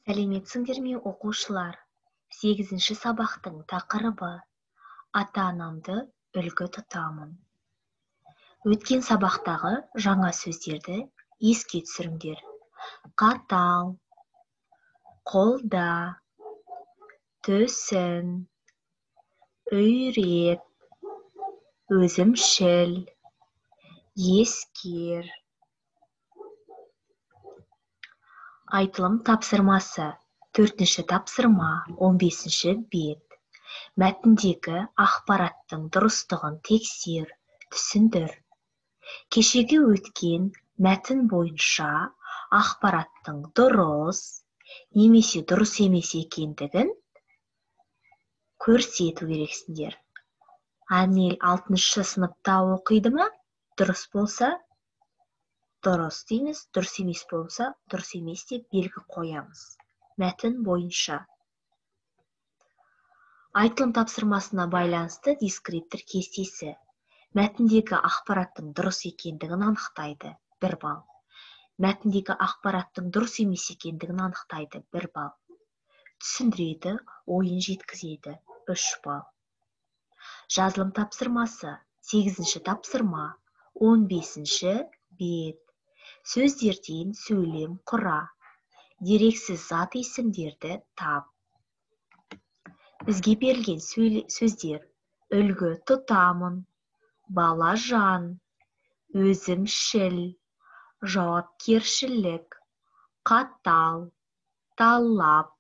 Сәлеметсіңдер ме, оқушылар? 8-ші сабақтың тақырыбы ата-анамды үлгі тұтамын. Өткен сабақтағы жаңа сөздерді еске түсіріңдер. Қатал, қолда, түсін, үйрет, өзімшіл, ескер. Айтылым тапсырмасы. 4-ші тапсырма, 15-ші бет. Мәтіндегі ақпараттың дұрыстығын тексер, түсіндір. Кешегі өткен мәтін бойынша ақпараттың дұрыс немесе дұрыс емес екендігін көрсету керексіңдер. Анель 6-шы сыныпта оқиды ма? Дұрыс болса, дұрыс дейміз, дұрыс емес болса, дұрыс емес деп белгі қоямыз. Мәтін бойынша. Айтылым тапсырмасына байланысты дескриптор кестесі. Мәтіндегі ақпараттың дұрыс екендігін анықтайды, 1 балл. Мәтіндегі ақпараттың дұрыс емес екендігін анықтайды, 1 балл. Түсіндіреді, ойын жеткізеді, 3 балл. Жазылым тапсырмасы, 8-ші тапсырма, 15-ші бет. Сөздерден сөйлем құра. Дерексіз зат есімдерді тап. Бізге берілген сөздер: үлгі тұтамын, балажан, өзімшіл, жауапкершілік, қатал, талап,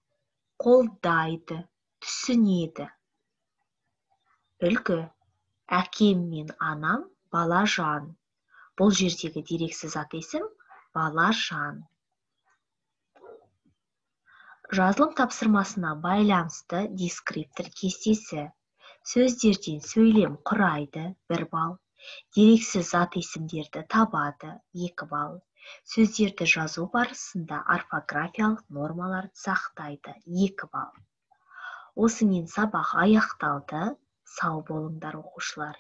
қолдайды, түсінеді. Үлгі: әкем мен анам балажан. Бұл жердегі дерексіз зат есім балажан. Жазылым тапсырмасына байланысты дескриптор кестесі. Сөздерден сөйлем құрайды, 1 балл. Дерексіз зат есімдерді табады, 2 балл. Сөздерді жазу барысында орфографиялық нормаларды сақтайды, 2 балл. Осымен сабақ аяқталды. Сау болыңдар, оқушылар.